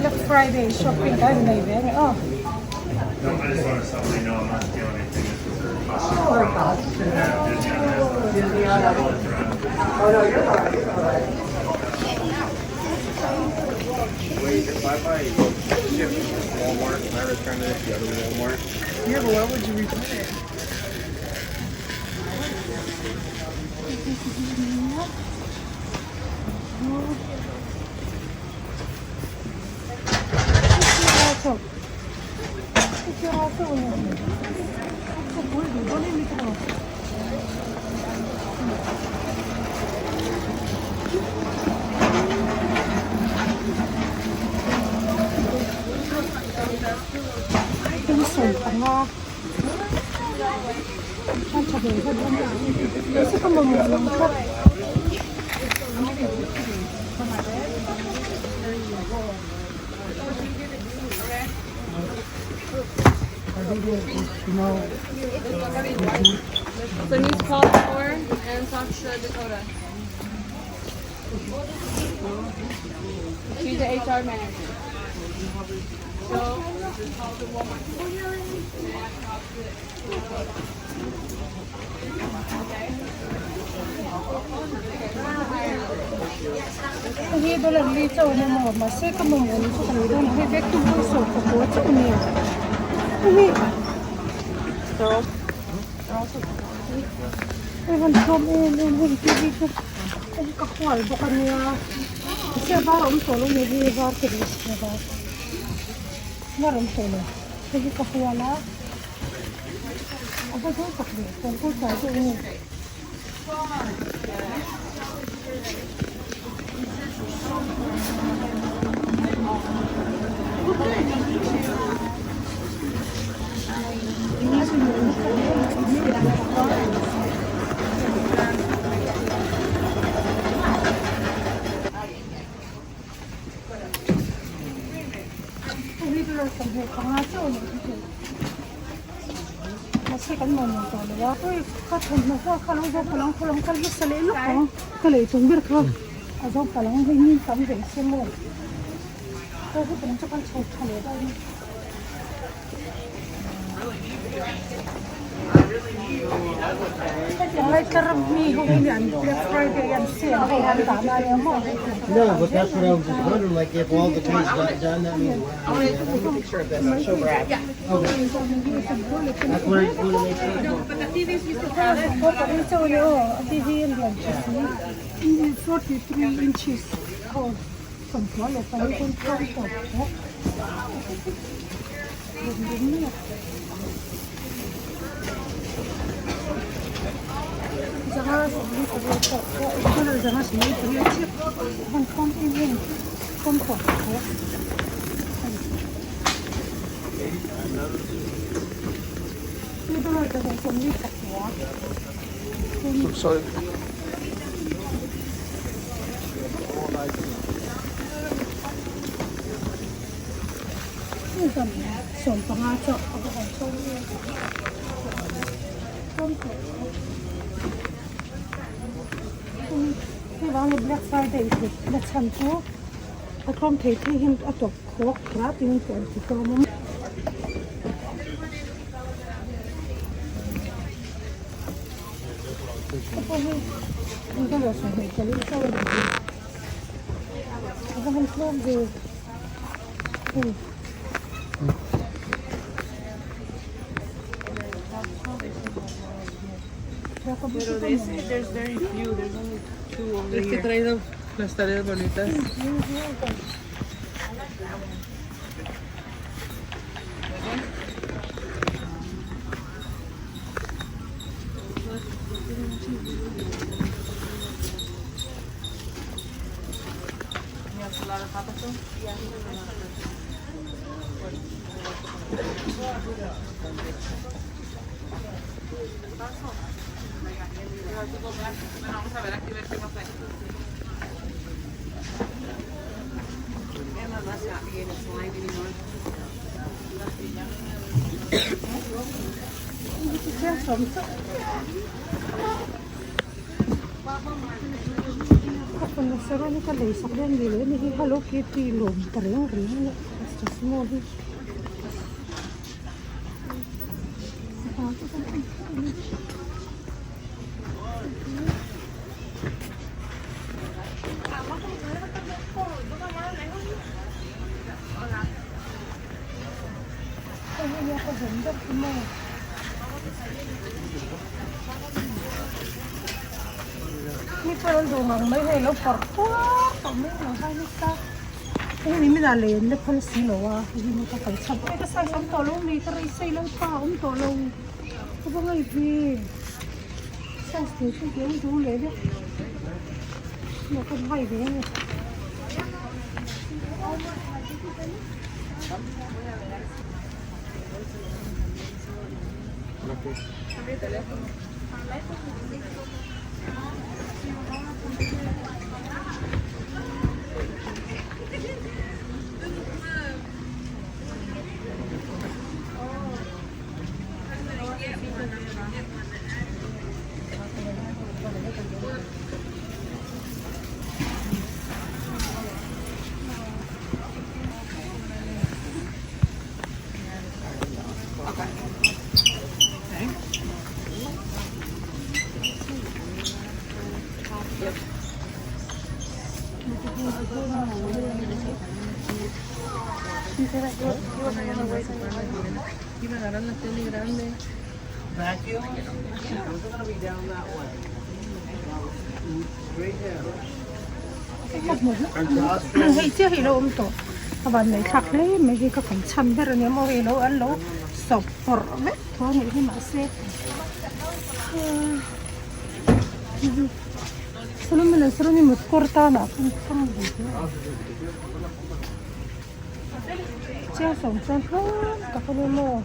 Black Friday shopping kan nei ve a ni aw. So I need to call four and talk to Dakota. She's the HR manager. So call the Walmart. Hei hi dollar li chauh a ni maw mahse ka mamawh ni chu ka lei dawn lo hei bag chu vawi sawm pakua chauh a ni a hei hei han tlawm em em hei TV chu hei hi ka hual bawk a nia mahse a var a awm tawh lo a ni hei var ka duh si a var var a awm tawh lo hei hi ka hual a. A va zo tak ve kawn kawr tlai deuh nge. Mahse kan mamawh tawh lo a ui ka thawmhnaw hual kha lo zawng palang khaw lam kal hmasa leh lawk ang ka lei tum ber kha a zawng palang hei ni tam ve se maw aw hetiang chu kan chho tha leh dawn a. No, but that's what I was just wondering, like if all the trees got done, that means we're out. Take a picture of this, I'll show Brad. Okay. That's what I just wanna make sure. But the TVs we still have 43 inches. Zanga sawmli pariat pawh pawh colour zanga sawmli pariat chiah a han khawm em em khawm tawh tawh a ni. Tui dollar zanga sawmli pakua Sawmpanga chauh a va han chhawm em chhawm tawh hei vang hi black friday tih na chhan chu a tlawm thei thei hian a tawp khawk kher a tin pawh an ti tlawm a hei pawh hi dollar sawmhnih pali chauh a ni a va han tlawm ve. Es que he traído las tareas bonitas. Ka fanu saron hi ka lei sak dawn ni leh a ni hi Hello Kitty lawm ta reng reng a extra small hi. Mi pawh an duh ngang mai hei lo pawrh puar tawh mai lo hai nasa eng ni min ah lei an la phal si lo a hei hi maw ka kal chhan hei ka size awm tawh lo mi ka rei sei lo pa awm tawh lo ka va ngaih ve size tur chu eng duh leh vek maw ka hai ve a ni. Iban a agarrar la tele grande. Vacuum? Those are gonna be down that way. Straight down. Hei chiah hi lo awm tawh a van nei thlak hle mai hi ka kan chhan ber ania maw hei lo an lo sawp pawrh vek tho a nih hi mahse Solomon and Solomon mut kawr tan ah khan thlang ve teh a chiang sawm chuan tlawm tak a ni maw.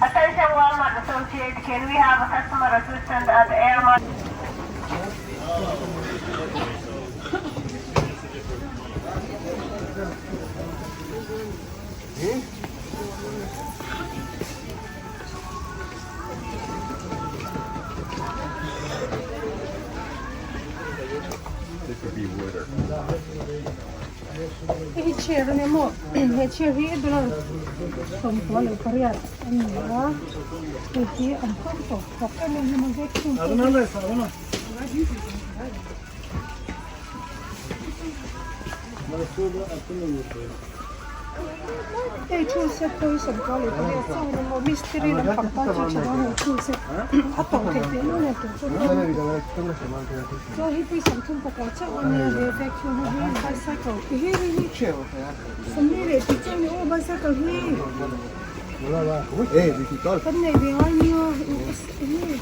Attention Walmart associate, can we have a customer assistant at the Airmart? Hei hi chair a ni maw he chair hi dollar 68 a ni a hei hi an tlawm tawp thawk em em a vacuum pawh Hei tool set pawh hi 68 chauh a ni maw mistiri lampang tan chu tha dawn a ni tool set a tawh theih teh nual a ni tawh chu chuan hei pawh hi 34 chauh a nia he vacuum ho hi bicycle ti hi hei hi sawmli leh tih chauh a ni aw bicycle hi kan nei ve ngai nia enge.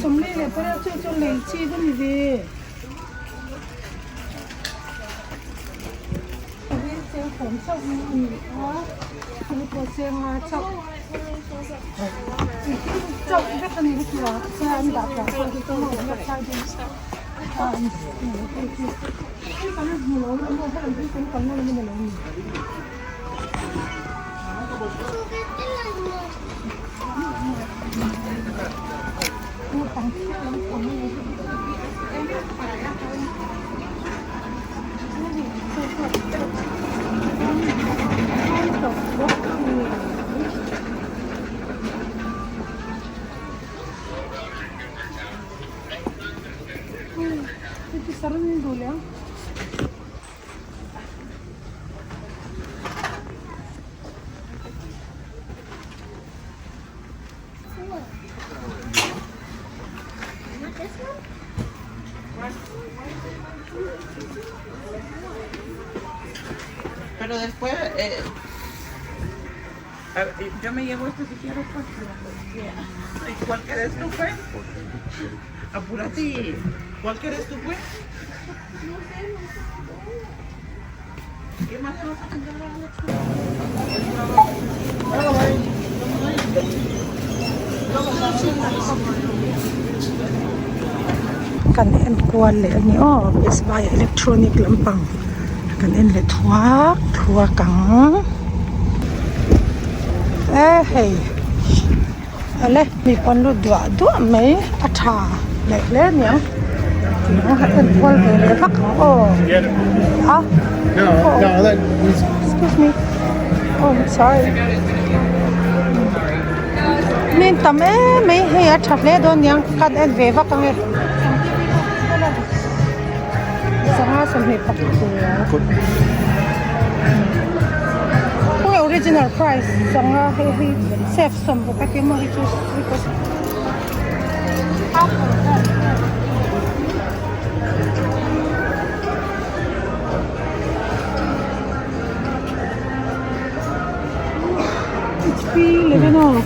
Sawmli leh pariat chu chu lei chi va ni ve. Hei cheng khawm chauh mai a ni a, hei pawh cheng nga chauh. Chauh vek a ni heti a, chuan an dah tah pawh hi chu a awm a hei chu hei kan hmu lo a maw helam hi kan kalna lam a ni lo ni. Pero después, eh, yo me llevo esto si quiero, pues. ¿Y cuál quieres tú, pues? Apúrate. ¿Cuál quieres tú, pues? No sé, no sé. ¿Qué más le vas a comprar a Kan en kual leh a ni aw Best Buy electronic lampang. Kan en leh thuak thuak ang. E hei awle mi pawn lut duah duah mai a tha leh hle aniang tiang han en kual ve leh vak ang aw a excuse me oh sorry mi an tam em mai hei a tha hle dawn aniang kan en ve vak ange. Sangha 25 Khawnge original price sangha hei hi save 60 a tia maw hei chu HP Lenovo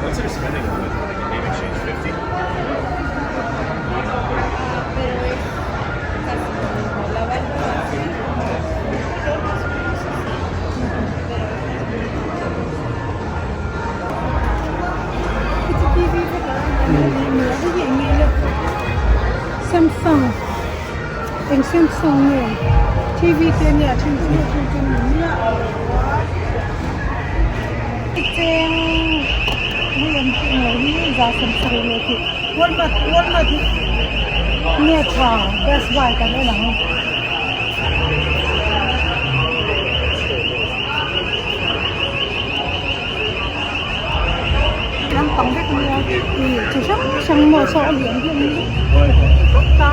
What's their spending limit on a game exchange? 50? Samsung eng Samsung nge TV te ania then chu a then chu ni miah lo a cheng hei an tih ang lo hi za 70 leh tih Walmart Walmart nge tha Best Buy kan en ang. Lampang vek ania ih chi hrang hrang maw saw a lian hi an ni vek a.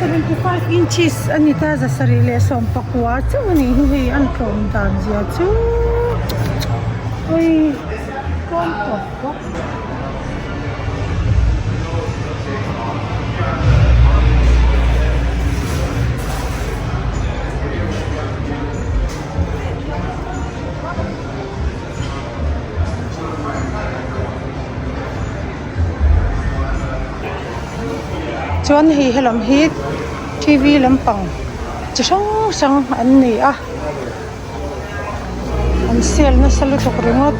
75 inches a ni ta 714 chauh a nih hi hei an tlawm dan zia chu awii tlawm tawp bawk. Chuan hei helam hi T V lampang chi hrang hrang an ni a an sale nasa lutuk ringawt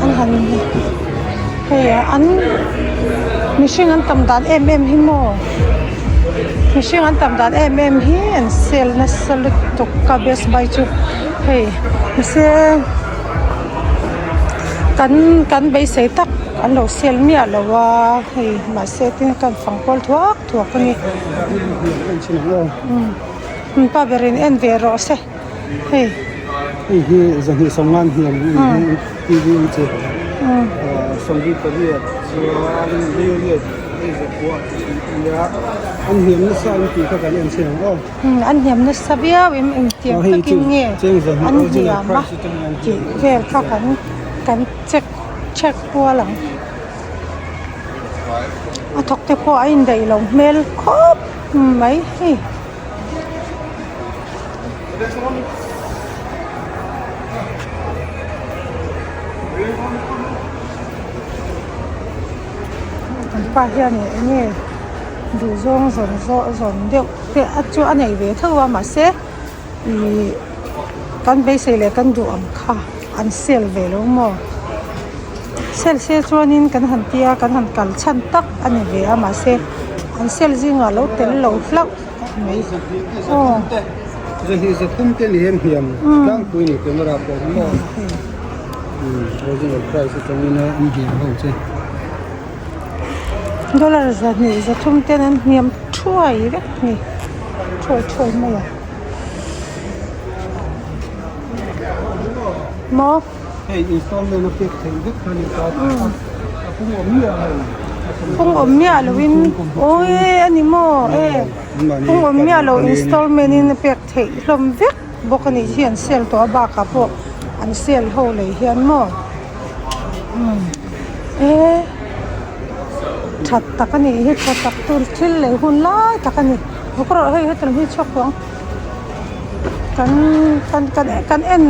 an han hei an mihring an tam dan em em hi maw mihring an tam dan em em hi an sale nasa lutuk a best buy chu hei mahse kan kan beisei tak an lo sale miah lo a hei mahse tin kan fang kual thuak thuak a ni. Pa berin en ve rawh se hei. Hei hi zahnih sawmngan hian TV an che sawmli pariat chuan Lilian hei zakua ania an hniam nasa an tih kha kan en chhin ang aw. An hniam nasa viau em engtiang takin nge an hniam a tih vel kha kan kan check check kual ang. A thawk te pawh a indaih loh hmel khawp mai hei. Kan pa hian eng nge duh zawng zawn zawh zawn deuh te a chu a nei ve tho a mahse ihh kan beisei leh kan duh ang kha an sale ve lo maw sale se chuanin kan han tia kan han kal chhan tak a ni ve a mahse an sale zingah lo tel lo hlauh mai aw. Zahnih zathum te ni hian hniam tlangpui ni camera pawh hi maw original price atangin an hniam ho che. Dollar zahnih zathum ten an hniam thuai vek a ni thuai thuai mai a. Maw. Hei installment a pek theih vek kha a ni ta a. Pung awm miah loin awi a ni maw e pung awm miah lo installment in a pek theih hlawm vek bawk a nih hi an sale tawh a bakah pawh an sale ho lei hian maw e that tak a nih hi tha tak tur thil lei hun lai tak a ni bawk rawh hei hetiang hi chhuak tawh ang kan kan kan kan en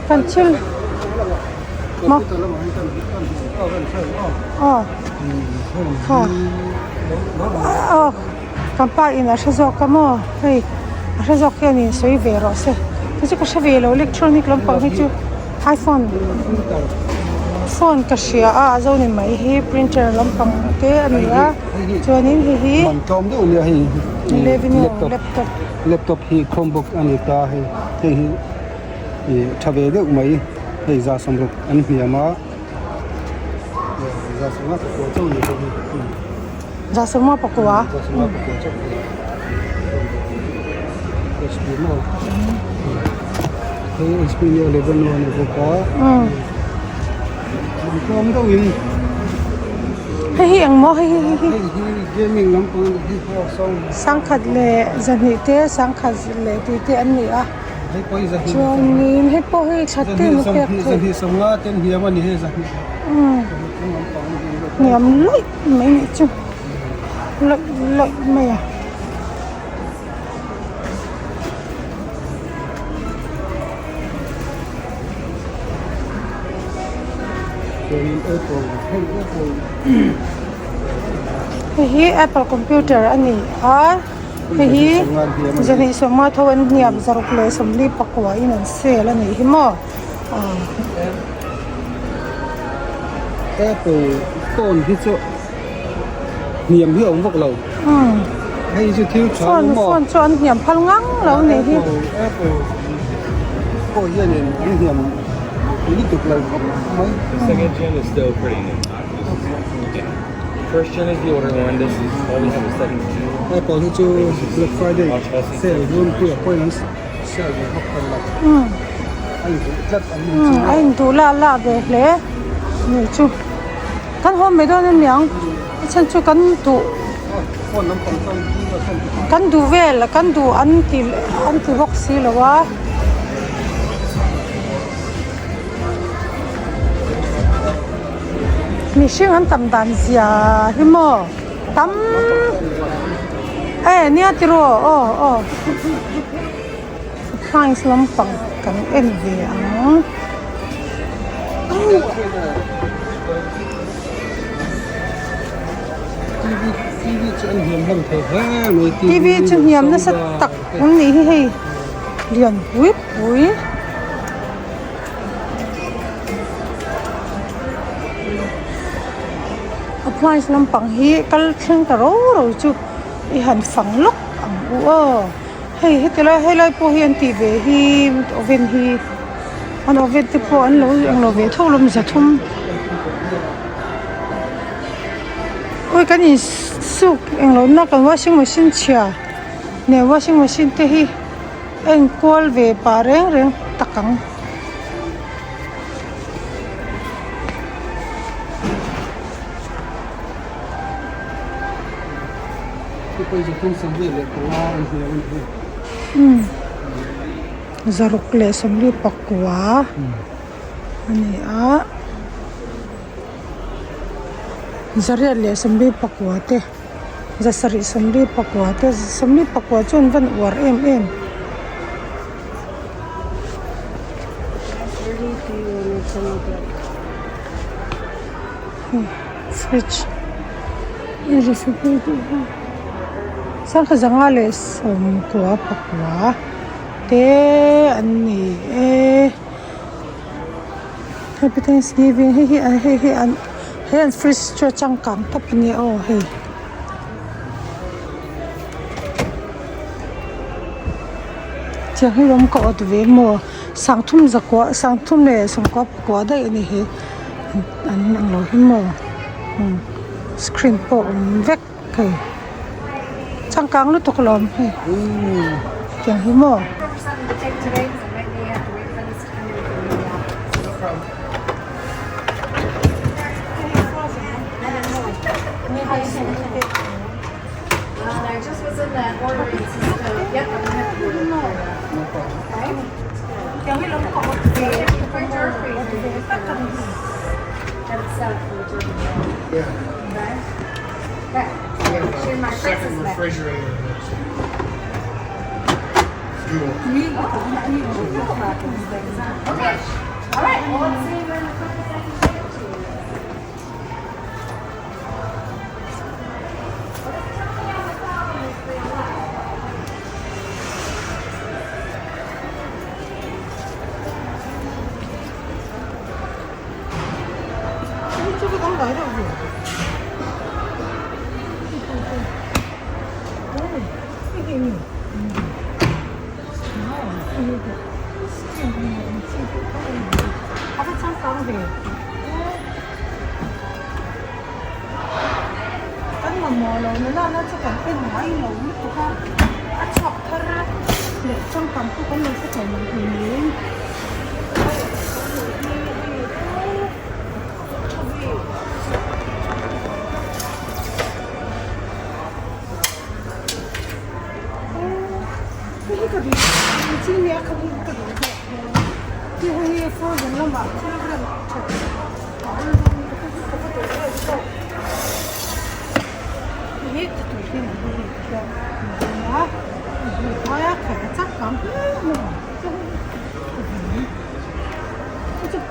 kan thil maw aw kha aw kan pa in a hre zawk a maw hei a hre zawk hian in sawi ve rawh se chu chu ka hre ve lo electronic lampang hi chu iphone phone ka hria a a zo ni mai hi printer lampang te a ni a chuanin hei hi laptop laptop hi chromebook a ni ta hei hei hi ih tha ve deuh mai hei za sawmruk an hniam a za sawmnga pakua chauh a ni bawk a ni. Za sawmnga pakua za sawmnga pakua chauh a ni HP maw hei HP nge Lenovo a ni bawk a an tlawm deuhin hei hi eng maw hei hi hei hi gaming lampang a ni hi sangkhat leh zahnih te sangkhat leh tih te an ni a. Chuanin hei pawh hei thla te maw pek theih hniam luih mai nih chu luih luih mai a. Hei hi apple computer a ni a. Hei hi zahnih sawma tho an hniam zaruk leh sawmli pakua in an sale a nih hi maw ah. Apple phone hi chu hniam hi a awm vak lo hei chu thil tha phone phone chu an hniam phal ngang lo a nih hi Apple pawh hianin an hniam lutuk lo khawp mai. The second gen is still pretty new. First gen is the older one, this is all we have is second gen. Apple hi chu Black Friday sale hun puiah pawhin an sale ve bawk ta lo. A induh tlat an ni chu. A induh lah lah ve hle ni chu. Kan haw mai dawn aniang a chhan chu kan duh kan duh vel kan duh an ti an ti bawk si lo a. Mihring an tam dan zia hi maw tam e nia tiraw aw aw appliance lampang kan en ve ang. Tv chu hniam nasa tak an nih hi hei lian pui pui. Appliance lampang hi kal thleng ta ro ro chu i han fang lawk ang u aw hei heti lai helai pawh hi an tih ve hi oven hi an oven te pawh an lo englo ve tho lawm zathum awi kan insuk englo na kan washing machine chhia nen washing machine te hi. Enkual ve pah reng reng tak ang. Umm zaruk leh sawmli pakua a ni a zariat leh sawmli pakua te. Zasarih sawmli pakua te sawmli pakua chu an van uar em em. Fridge sangha zanga leh sawmkua pakua te an ni e happy thanksgiving hei hi hei hi an. He an fridge chu a changkang tawp a nia aw hei. Tiang hi rawng ka awt ve maw sangthum zakua sangthum leh sawmkua pakua daih a ni hi an ang lo hi maw umm screen pawh a awm vek hei changkang lutuk alawm hei tiang hi maw. A va changkang ve kan mamawh lo na nana chu kan en ngai lo lutuk a a chhuak thar leh changkang pawh kan lo hre thei lo thei niin.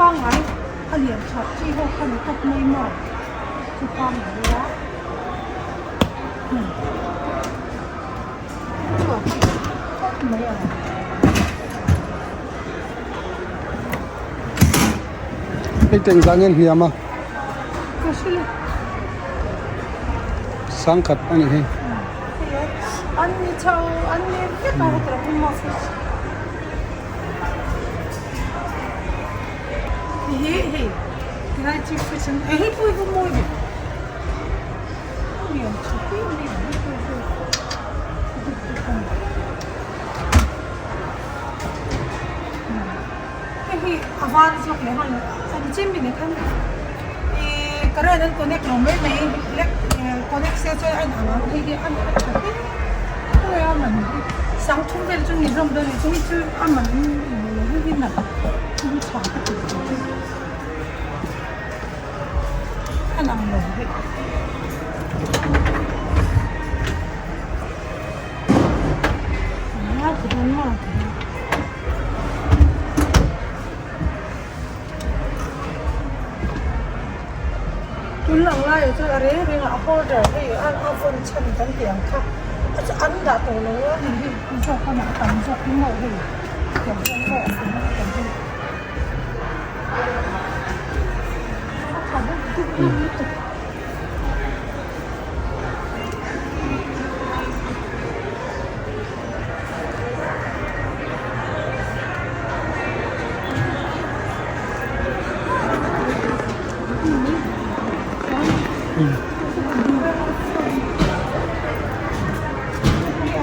Pangngai a lian that chi ho kha ni tawp mai maw chu pangngai a Hei teng zah nge an hniam a sangkhat a nih hi. Hei hi a var zawk leh nghal a ni chin minute khan ihh current an connect lo mai mai elect connect se chuan a inang ang hei hi a tha hle mai a man hi sang thum vel chu ni hlawm dawn a ni chu hei chu a man lo hi hi nalh hi tha ka ti a lang lo hei. Tun lang laiah chuan a reng reng ah a holder hei a vawn chhan kan tih ang kha an dah tawh lo a ni hi zawk a tam zawk hi maw hei tiang hian maw a awm a kan hei a tha bawk dup dup lutuk.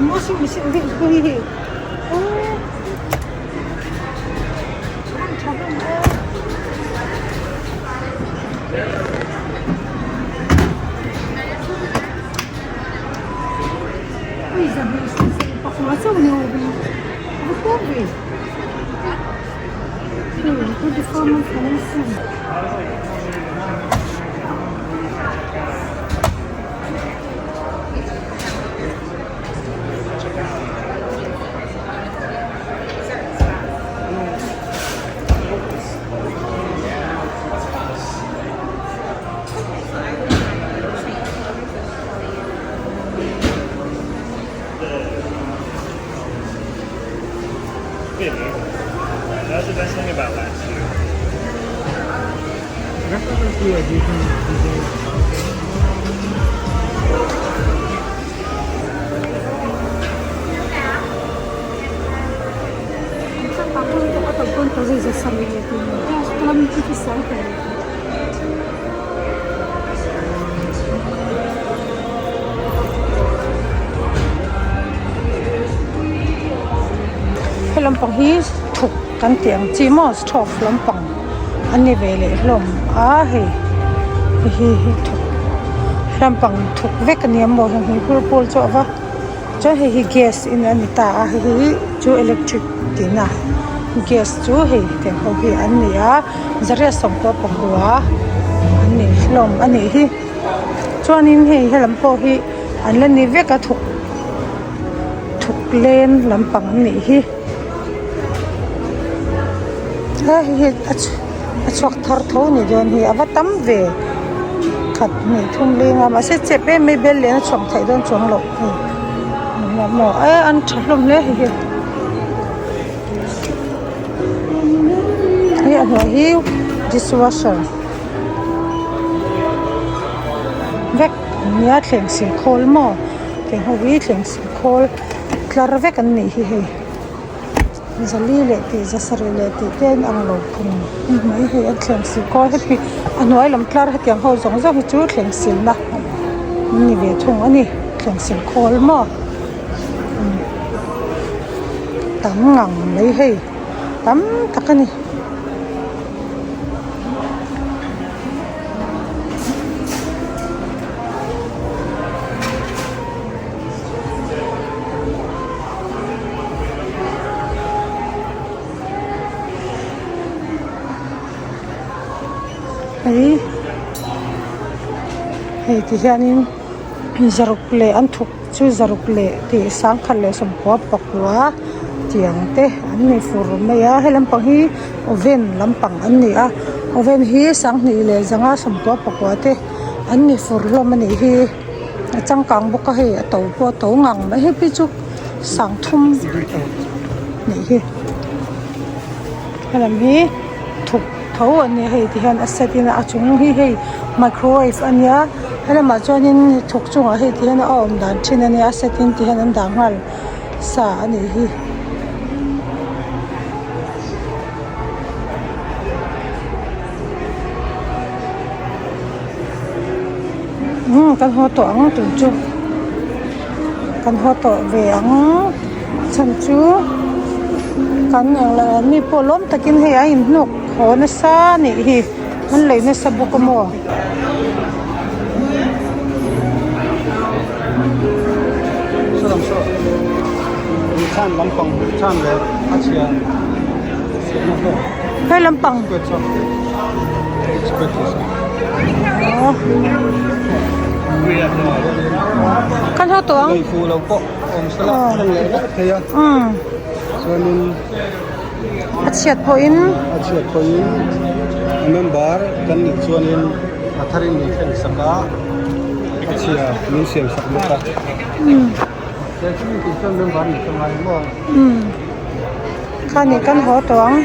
Washing machine hi hi He lampang hi thuk kan tih ang chi maw stove lampang an ni ve leh hlawm a hei hei hi thuk. Lampang thuk vek a ni a maw heng hi whirlpool chu a va chuan hei hi gas in a ni ta a hei hi chu electric tihna gas chu hei tiang ho hi an ni a zariat sawmkua pakua an ni hlawm a nih hi chuanin hei helam pawh hi an la ni vek a thuk thuk leng lampang an nih hi he hei hi a a chhuak thar tho a nih dawn hi a va tam ve khat hnih thum lenga mahse chep em mai bel leh a chhuak theih dawn chuang loh hei maw e an tha hlawm hle hei hi hei a hnuai hi dishwasher vek nia thleng sil khawl maw tiang ho hi thleng sil khawl tlar vek an nih hi hei. Zali leh tih zasarih leh tih te an ang lo phung mai hei an thleng sil kawl heti a hnuai lam tlar hetiang ho zawng zawng hi chu thleng silna an ni ve thung a ni thleng sil khawl maw tam ngang mai hei tam tak a ni. Hei hei ti hianin zaruk leh an thuk chu zaruk leh tih sangkhat leh sawmkua pakua tiang te an ni fur mai a he lampang hi oven lampang an ni a oven hi sanghnih leh zanga sawmkua pakua te an ni fur hlawm a nih hi. A changkang bawk a hei a to pawh a to ngang mai hei phei chu sangthum nih hi helam hi thuk tho a nia hei ti hian a set in a chung hi hei microwave a nia helamah chuanin thuk chungah hei ti hian a awm dan thin a nia a set in ti hian an dah nghal sa a nih hi. Umm kan haw tawh ang tun chu kan haw tawh ve ang chhan chu kan eng lo mi pawh lawm takin hei a inhnuk haw nasa a nih hi an lei nasa bawk a maw. He lampang kan haw tawh ang a chhiat pawhin a chhiat pawhin member kan nih chuanin a tharin min thlen sak a a chhia min siam sak bawk a khani kan haw tawh ang.